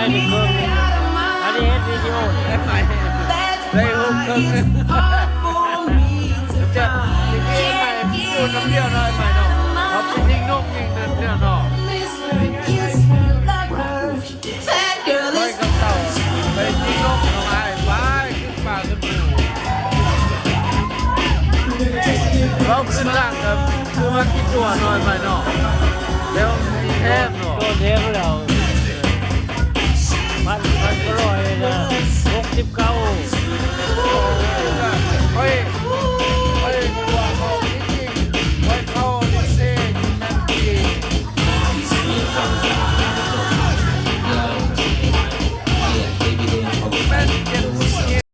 ອັນນີ້ເຄິ່ງ ອັນນີ້ເຮັດວິດີໂອ ໄດ້ໄໝ ໄດ້ຫົກເຄິ່ງ ຈະ ຕະກີ້ໄໝ ໄປຢູ່ນຳດຽວໜ້ອຍໄໝເນາະ ເຮົາໄປຍິງນົກຍິງນັ້ນເນາະ ຂ້ອຍກັບເຕົ້າໄປຍິງນົກເນາະ ອ້າຍ ໄປຂຶ້ນປ່າຂຶ້ນພູ ເວົ້າຂຶ້ນຫຼັງກໍຄືວ່າຂີ້ຕົວະໜ້ອຍໄປເນາະ ແລ້ວມີແຮງເນາະ ໂດນແຮງແລ້ວ.